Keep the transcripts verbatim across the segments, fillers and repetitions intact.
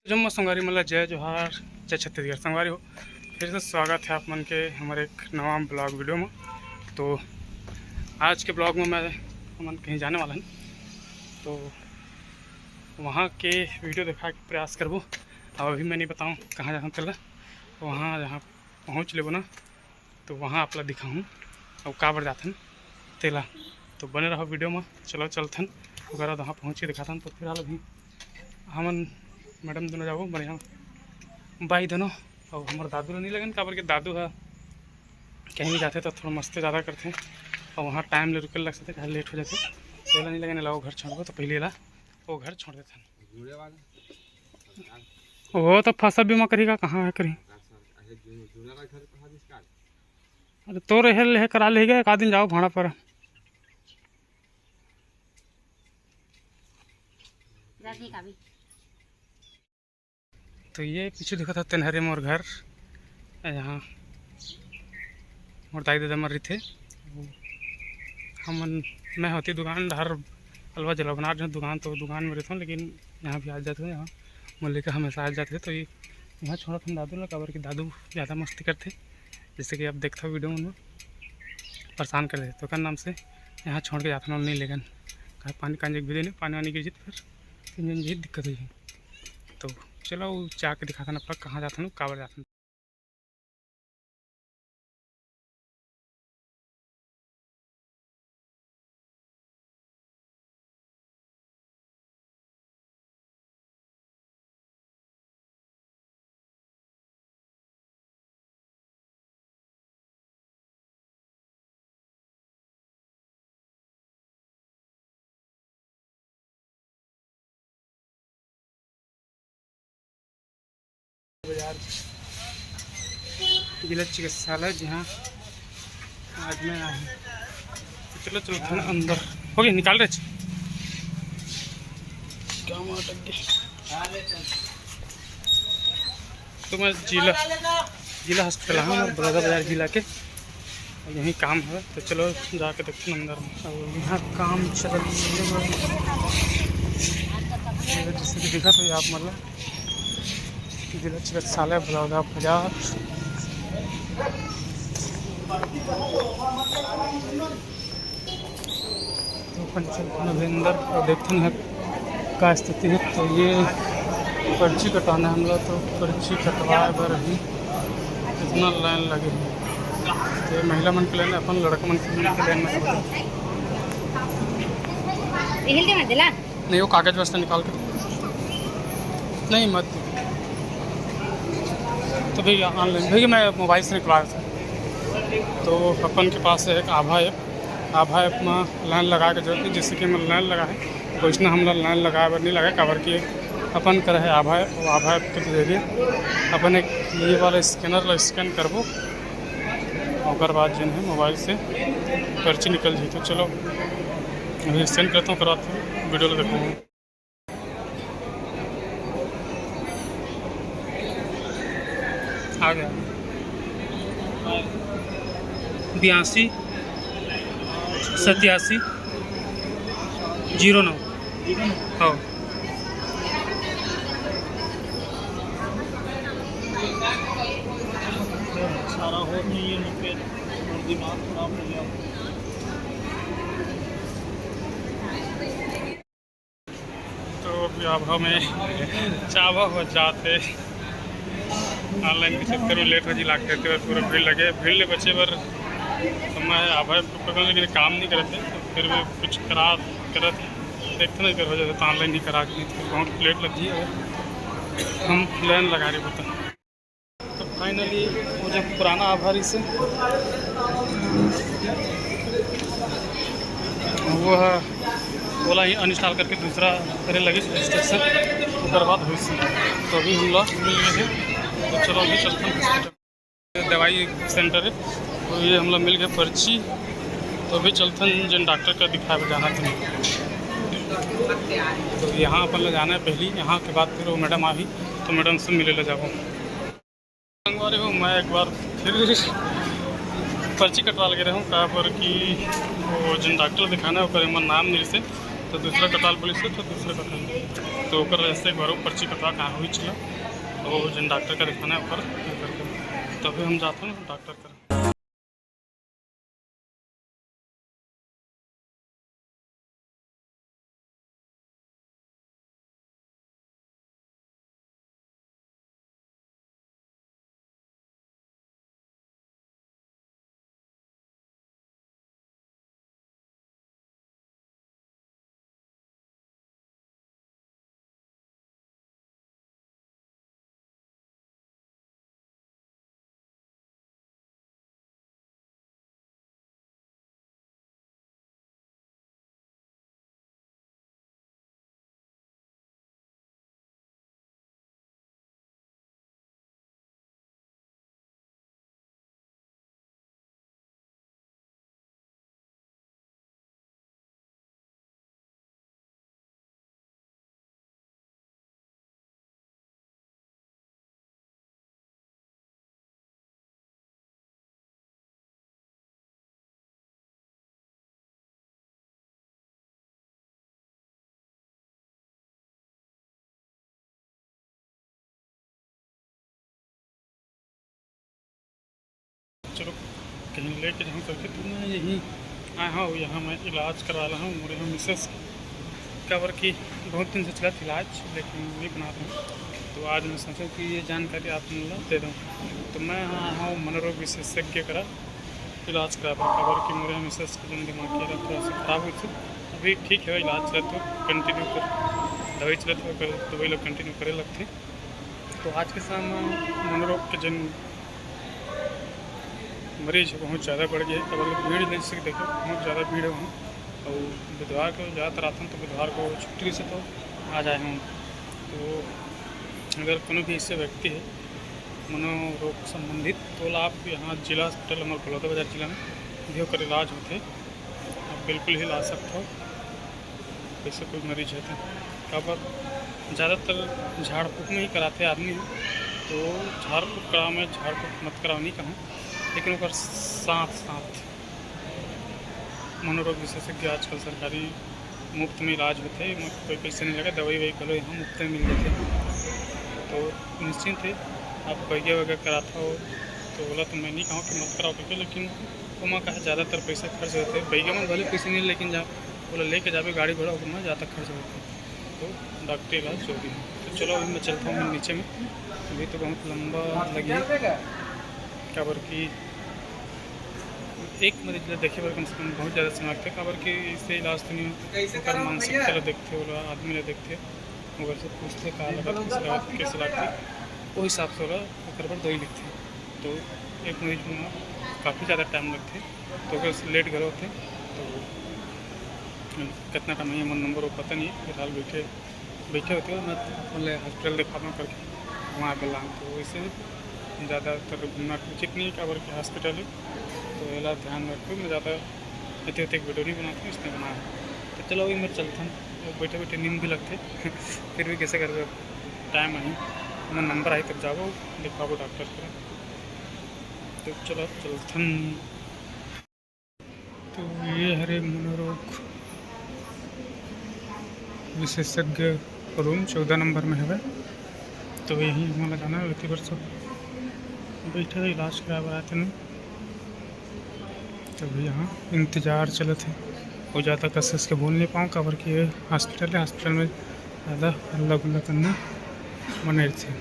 जम्मो संगवारी मन ला जय जोहार, जय छत्तीसगढ़। संगवारी हो, फिर से स्वागत है आप मन के हमारे एक नवा ब्लॉग वीडियो में। तो आज के ब्लॉग में मैं हमन कहीं जाने वाला हन, तो वहाँ के वीडियो दिखा के प्रयास करबो। अब अभी मैं नहीं बताऊँ कहाँ जाना तेला, तो वहाँ जहाँ पहुँच लेबो ना, तो वहाँ आप ला दिखाहूँ अउ काबर जाथन तेला। तो बने रहो वीडियो में। चलो चलथन ओकर बाद वहाँ पहुँच के दिखाथन। तो फिलहाल अभी हमन मैडम दोनों जाबो बढ़िया बाई दोनों, अउ हमर दादू ला नहीं लगन, काबर के दादू ह कहीं भी जाथे तो थोड़ा मस्ती ज़्यादा करथे अउ वहाँ टाइम ले रुके लग सकथे, काहे लेट हो जाथे। तो एला नहीं लगन, एला वो घर छोड़बो, तो पहले एला वो घर छोड़ देथन। वो तो फसल बीमा करी का, कहाँ है करी? अरे तोर हेल ले करा ले गए, एक आदमी जाओ भाड़ा पर। तो ये पीछे दिखत हे तेन हरे मोर घर, यहाँ मोर दाई ददा मन रहिथे। हमन, मैं होती दुकान डहर अलवा जलवा बनारस दुकान, तो दुकान में रहता हूँ, लेकिन यहाँ भी आ जाते हैं। यहाँ मोर लइका हमेशा आ जाते हैं, तो ये यहाँ छोड़त हन दादू ला, काबर कि दादू ज़्यादा मस्ती करथे, जैसे कि आप देखते हो वीडियो में परेशान कर देते, तो ओकर नाम से यहाँ छोड़ के जाथन, नहीं लेगन। काहे पानी कांजे के भी नहीं, पानी वानी गिर जित फिर तीन जन जी दिक्कत हुई। तो चलो जाके दिखाथन अपन कहाँ जाथन, काबर जाथन। जिला चिकित्सालय, जहाँ आज मैं आया हूँ। तो चलो, चलो, थोड़ा अंदर। हो गया, निकाल रहे। काम अटक गया। तो मैं जिला, जिला हॉस्पिटल आया हूँ, बलौदाबाजार जिला के। यही काम है, तो चलो जाके देखते हैं अंदर में। और यहाँ काम चल रही है, जैसे कि दिखा तो आप मतलब जिला चिकित्सालय बलौदाबाजार। तो अपन चलथन अभी अंदर और देखथन है का स्थिति है। तो ये पर्ची कटाना है हमला, तो पर्ची कटवाए बर अभी इतना लाइन लगे है। तो ये महिला मन के लाइन, अपन लड़का मन के लाइन में। नहीं, वो कागज वास्ते निकाल के। नहीं, मत। तो भैया, ऑनलाइन, भैया, मैं मोबाइल से निकलवा रहा था। तो अपन के पास है एक आभा ऐप, आभा ऐप में लाइन लगा के जरूरत है, जैसे कि हमन लाइन लगा है, वैसने हमला लाइन लगाए बर नहीं लगा, काबर कि अपन कर है आभा ऐप, वो आभा ऐप के जरिए अपन एक ये वाला स्कैनर ला स्कैन करबो, ओकर बाद जेन है मोबाइल से पर्ची निकल जाए। तो चलो अभी स्कैन करता हूँ, ओकर बाद फिर वीडियो ला देखो। आ गया। बयासी सत्यासी जीरो नौ। हाँ। सारा हो नहीं है, मुझे दिमाग खराब हो गया। तो अभी आभा में चाबा हो जाते, ऑनलाइन के चक्कर में लेट हो जी लागते, तो पूरा भीड़ लगे, भीड़ ले बचे बर समय है। आभा तो पकड़, लेकिन काम नहीं करते, तो फिर भी कुछ करा करत देखते नहीं कर हो जाता, तो ऑनलाइन ही करा के, तो बहुत लेट लग जी। हम लाइन लगा रहे बता। तो फाइनली वो जो पुराना आभा रहिसे, वो ह, ओला ही अनइंस्टॉल करके दूसरा करे लगिस रजिस्ट्रेशन, ओकर बाद होइस। तो अभी हमला मिल गए थे, तो चलो अभी चलथन हॉस्पिटल, दवाई सेंटर है। तो ये हमला मिल गया पर्ची, तो अभी चलथन जेन डॉक्टर का दिखाए बर जाना था। तो यहाँ अपन ला जाना है पहली, यहाँ के बाद फिर वो मैडम आही, तो मैडम से मिले ला जाबो। संगवारी हो, मैं एक बार फिर पर्ची कटवा लगे रहूँ, काबर कि वो जिन डॉक्टर दिखाना है, ओकर हमर नाम नहीं से, तो दूसरा कटाल पुलिस है, तो दूसरा कटाल, तो ओकर ऐसे एक बार पर्ची कटवा के होई छला, वो जन डॉक्टर का दिखाना है ओकर, तभी हम जाते हैं डॉक्टर कर। चलो, कहीं लेके जाऊँ करके, तो मैं यहीं आया हूँ। यहाँ मैं इलाज करा रहा हूँ मोरे यहाँ मिसेस, काबर कि बहुत दिन से चलत इलाज, लेकिन नहीं बनात हूँ। तो आज मैं सोचा कि ये जानकारी आप मन ला दे दूँ। तो मैं यहाँ आया हूँ मनोरोग विशेषज्ञ करा इलाज करा बर, काबर कि मोरे यहाँ मिसेस के जौन दिमाग के हालत थोड़ा सा खराब हुई थी। अभी ठीक है, इलाज चलत हो, कंटिन्यू कर, दवाई चलत हो, कर दवाई लोग कंटिन्यू करे लगथे। तो आज के समय में मनोरोग के जन मरीज बहुत ज़्यादा बढ़ गए, काबर कि भीड़ जैसे कि देखो, बहुत ज़्यादा भीड़ है वहाँ। और बुधवार को ज़्यादातर आथन, तो बुधवार को छुट्टी से तो आ जाए हम। तो अगर कोनो भी ऐसे व्यक्ति है मनोरोग संबंधित, तो ओला आप यहाँ जिला हॉस्पिटल हमारे बलौदाबाजार जिला में भी ओकर इलाज होते, आप बिल्कुल ही ला सकते हो। वैसे कोई मरीज है तो, काबर ज़्यादातर झाड़ फूक में ही कराते आदमी, तो झाड़ फूक कराओ, मैं झाड़ फूक मत कराओ नहीं कहूँ, लेकिन ओकर साथ साथ मनोरोग विशेषज्ञ आजकल सरकारी मुफ्त में इलाज होते, म-, कोई पैसा नहीं लगे, दवाई ववाई घलो यहाँ मुफ्त में मिल जाते। तो निश्चिंत है, आप बैगा वैगा करात हो, तो ओला तो मैं नहीं कहूँ कि मत कराओ करके, लेकिन ओमा कहा ज़्यादातर पैसा खर्च होते। बैगा में भले पैसे नहीं, लेकिन जा ओला लेके जाबे गाड़ी घोड़ा, ओकर में ज़्यादा खर्च होते। तो डॉक्टरी इलाज जो भी है। तो चलो, अभी मैं चलता हूँ नीचे में, अभी तो बहुत लंबा लगी, काबर कि एक मरीज ला देखे बर कम से कम बहुत ज़्यादा समय लगथे, काबर कि इससे इलाज तो नहीं हो, ओकर मानसिकता ला देखथे, ओला आदमी ला देखथे, ओकर से पूछथे का लगत, कैसे लगत, कैसे लगथे, वो हिसाब से ओला ओकर बर दवाई लिखथे। तो एक मरीज में काफ़ी ज़्यादा टाइम लगथे, तो ओकर से लेट घलो होथे। तो कितना टाइम है, मोर नंबर वो पता नहीं, फिलहाल बैठे बैठे होते हो, मैं बोले हॉस्पिटल दिखा दूँ करके वहाँ पे लाऊँ। तो वैसे ज़्यादातर घूमना उचित नहीं है, काबर के हॉस्पिटल है, तो एला ध्यान रखो। मैं ज़्यादा इतने इतने वीडियो नहीं बनाता हूँ, इसने बनाया। तो चलो, अभी मैं चलता हूँ, वो बैठे बैठे नींद भी लगते फिर भी कैसे करके टाइम आई, मैं नंबर आई तब जाबो, दिखाबो डॉक्टर को। तो चलो, चलथन। तो ये हरे मनोरोग विशेषज्ञ रूम चौदह नंबर में हवे। तो यहीं हमन ला जाना है, ओती बर सब बैठे हैं, इलाज कराए बर आते हैं। तो अभी यहाँ इंतजार चलत है, वो ज़्यादा कस कस के बोल नहीं पाऊँ, काबर कि ये हॉस्पिटल है, हॉस्पिटल में ज़्यादा हल्ला गुल्ला करना मना रहिथे।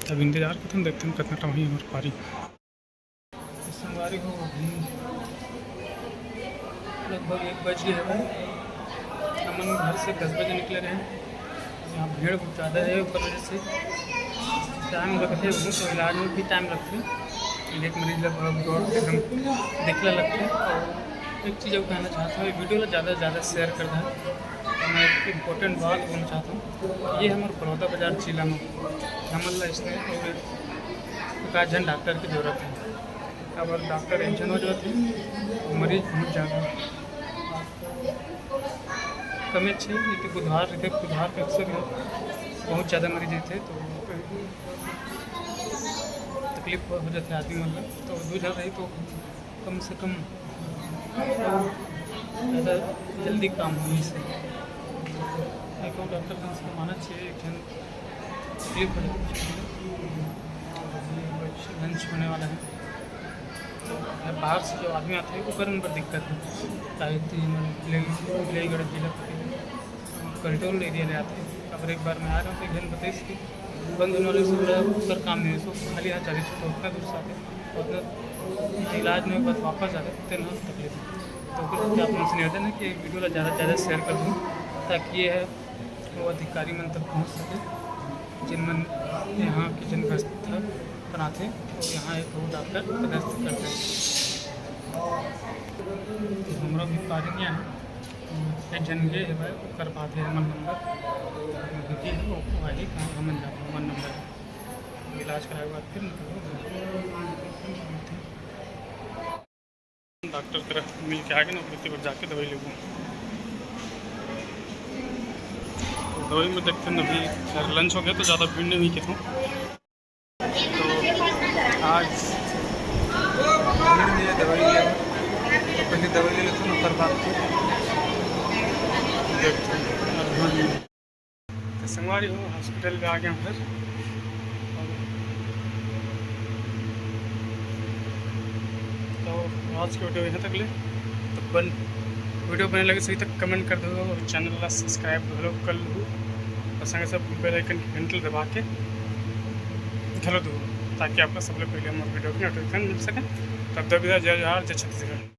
तब इंतजार करते हैं, देखते हैं कितना टाइम ही हमारे पारी। संगवारी हो, अभी लगभग एक बज गए हवय। हमन घर से दस बजे निकले रहे। यहाँ भीड़ बहुत ज़्यादा है, ओकर वजह से टाइम लगथे, बहुत इलाज में भी टाइम लगथे। एक मरीज ला बहुत दौड़ के हम देखला लगथे। और एक चीज़ और कहना चाहता हूँ, ये वीडियो ला ज़्यादा से ज़्यादा शेयर कर दें। मैं एक इम्पोर्टेंट बात बोलना चाहता हूँ, ये हमारे बलौदाबाजार जिला में हमन ला इसने और एकाध झन डॉक्टर की जरूरत है। अब डॉक्टर एक झन हो जाते, मरीज बहुत ज़्यादा कम अच्छे, नहीं तो बुधवार रहते, बुधवार के अक्सर बहुत ज़्यादा मरीज रहते, तो तकलीफ हो जाते आदमी मन ला। तो दो झन रही तो कम से कम ज़्यादा जल्दी काम होने से। एक और डॉक्टर से माना चाहिए, एक जन तकलीफ हो जाती है। लंच होने वाला है, तो बाहर से जो आदमी आते हैं, ओकर मन बर दिक्कत है। चाहे तीन ले, ले गड़े जिला कंट्रोल एरिया ले आते हैं। अगर एक बार मैं आ रहा हूँ, तो एक जन बताइस कि बंद होने वाले से पूरा उत्तर काम नहीं है, सो खाली हाथ जाके छूटो, उतना दूर से आते हैं, उतना इलाज में बस वापस जाते हैं, उतने ना तकलीफ है। तो कुछ क्या आप लोगों से निवेदन है कि वीडियो ला ज़्यादा से ज़्यादा शेयर कर दूँ, ताकि ये है वो अधिकारी मन तक पहुँच सके, जिन मन यहाँ किचन व्यवस्था बनाते, तो यहाँ एक वो डॉक्टर पदस्थ करते हैं। तो हमरा भी पारी नहीं आए, एक जन गे हेवय, ओकर बाद हे हमन नंबर, वो आही, हमन जाबो हमन नंबर, इलाज कराए के बाद फिर निकलबो। डॉक्टर करा मिल के आगे ना, ओकर बर जाके दवाई लेबो। दवाई में देखते हैं, अभी खैर लंच हो गया तो ज़्यादा भीड़ नहीं हुई कहूँ। तो आज भीड़ नहीं है, दवाई लेबो। पहले दवाई ले लेते हैं, ओकर बाद फिर देखते हैं। तो संगवारी हो, हॉस्पिटल में आ गया हूँ फिर। तो आज के वीडियो यहाँ तक ले। तो बन वीडियो बने लगे सही तक कमेंट कर दो और चैनल ला सब्सक्राइब घलो कर लो और संगे सब बेल आइकन के घंटी दबा के घलो दो, ताकि आपका सबले पहले हमारे वीडियो की नोटिफिकेशन मिल सके। तब तक जय जोहार, जय छत्तीसगढ़।